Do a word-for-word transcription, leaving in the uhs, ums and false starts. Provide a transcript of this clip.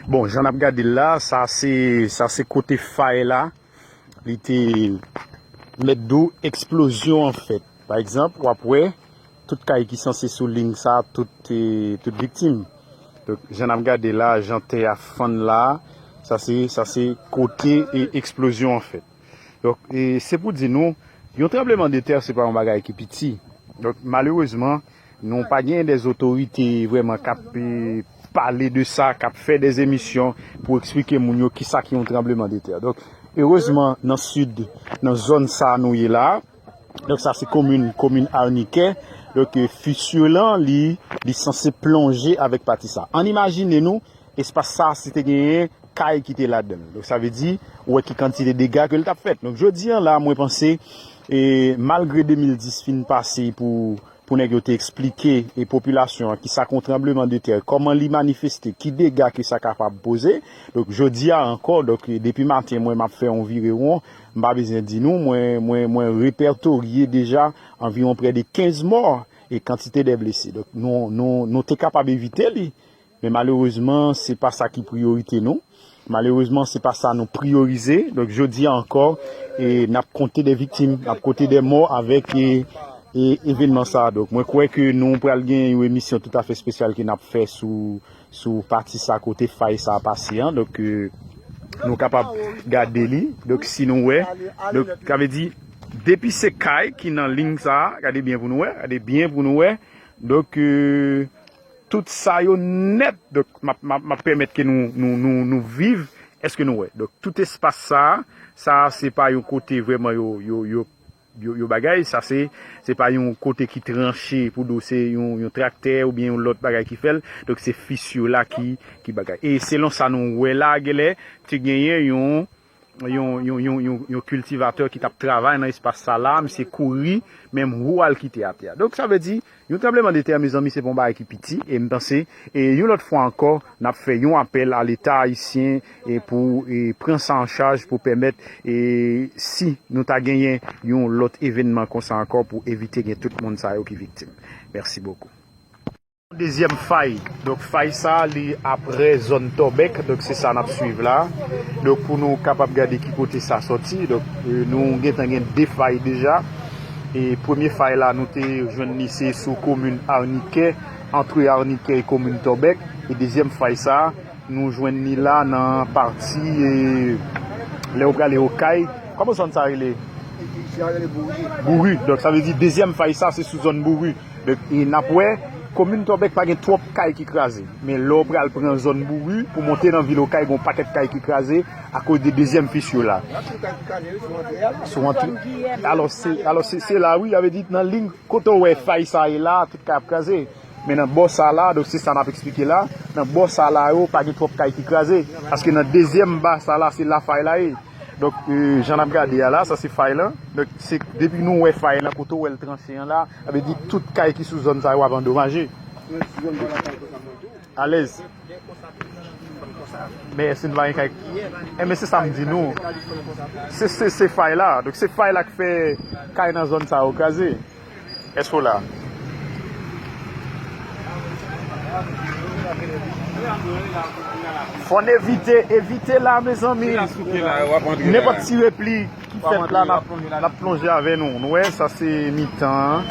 Bon, jan n ap gade l la, sa se, sa se kote fay la, li te mèt di w eksplozyon an fèt. Pa egzanp, w ap wè tout kay ki sanse sou liy sa, tout, e, tout viktim. Donk, jan n ap gade la, jan tè a fann la, sa se, sa se kote, e, eksplozyon an fèt. Donk, e, se pou di nou, yon tranblemanntè, se pa yon bagay ki piti. Donk, malerezman, nou pa gen de otorite vrèman k ap, e, pale de sa, k ap fè de emisyon pou eksplike moun yo kisa ki yon tranblemanntè. Donk, erezman, nan sid, nan zòn sa nou ye la, donk, sa se komin, komin Arnikè. Donk, e, fissure lan, li, li sanse plonje avèk pati sa. Ann imajine nou, espas sa, si te genyen kay ki te ladan l. Donk, sa vle di, ou wè ki kantite dega ke l t ap fèt. Donk, jodi a la, mwen panse, e, malgre de mil dis fin pase pou, pou nèg yo te eksplike, e, popilasyon an kisa k yon tranblemanntè, kòman li manifeste, ki dega ke sa kapab poze. Donk, jodi a ankò, donk, e, depi maten, mwen, m ap fè yon virewon, m pa bezwen di nou, mwen, mwen, mwen repètorye deja anviwon prè de kenz mò e kantite de blese. Donk, nou, nou, nou te kapab evite li. Men malerezman, se pa sa ki priyorite nou. Malerezman, se pa sa nou priyorize. Donk, jodi a ankò, e, n ap konte de viktim, n ap konte de mò avèk, e, e, evènman sa a. Donk, mwen kwè ke nou pral gen yon emisyon toutafè espesyal ke n ap fè sou, sou pati sa kote fay sa a pase an. Donk, e, nou kapab gade li. Donk, si nou wè, donk, sa vle di, depi se kay ki nan liy sa a, gade byen pou nou wè, gade byen pou nou wè. Donk, e, tout sa yo nèt. Donk, m ap, m ap, m ap pèmèt ke nou, nou, nou, nou viv. Èske nou wè? Donk, tout espas sa a, sa a se pa yon kote vrèman yo, yo, yo, yo, yo bagay. Sa se, se pa yon kote ki tranche pou di w se yon, yon traktè oubyen yon lòt bagay ki fè l. Donk, se fissure la ki, ki bagay. E selon sa nou wè la, genlè, te genyen yon, yon, yon, yon, yon, yon kiltivatè ki t ap travay nan espas sa la, misye kouri, menm wou al kite atè a. Donk, sa vle di, yon tranblemanntè, mezanmi, se pa yon bagay ki piti, e m panse, e yon lòt fwa ankò, n ap fè yon apèl a Leta ayisyen, e pou, e pran sa an chaj pou pèmèt, e si nou ta genyen yon lòt evènman konsa ankò pou evite gen tout moun sa yo ki viktim. Mèsi bokou. Dezyèm fay. Donk, fay sa a, li aprè zòn Tòbèk. Donk, se sa n ap swiv la. Donk, pou nou kapab gade ki kote sa sòti. Donk, e, nou gentan gen de fay deja. E premye fay la, nou te jwenn li se sou komin Arnikè, antre Arnikè e komin Tòbèk. E dezyèm fay sa a, nou jwenn li la nan pati, e, lè ou prale Okay. Kòman zòn sa rele? Bouri. Donk, sa vle di dezyèm fay sa, se sou zòn Bouri. Donk, e n ap wè, komin Tòbèk pa gen twòp kay ki kraze. Men lè w pral pran zòn Bouri pou monte nan vil Okay, gen yon pakèt kay ki kraze akoz de dezyèm fissure la. Sou antre. Alò, se, alò, se, se la, wi, sa vle di nan liy kote w wè fay sa ye la, tout kay ap kraze. Men nan bò sa la, donk se sa n ap eksplike la, nan bò sa la yo, pa gen twòp kay ki kraze. Paske nan dezyèm ba sa la, se la fay la ye. Donk, e, jan n ap gade a la, sa se fay lan. Donk, se depi nou wè fay lan, kote w wè l tranche an la, sa vle di tout kay ki sou zòn sa yo ap andomaje. Alèz. Men si n pa gen kay, enben se sa m di nou. Se, se, se fay la. Donk, se fay la k fè kay nan zòn sa yo kraze. Èske w la? Fò n evite, evite la, mezanmi. Nenpòt ti repli ki fèt la, n ap, n ap plonje avè nou. Nou wè, sa se mitan an.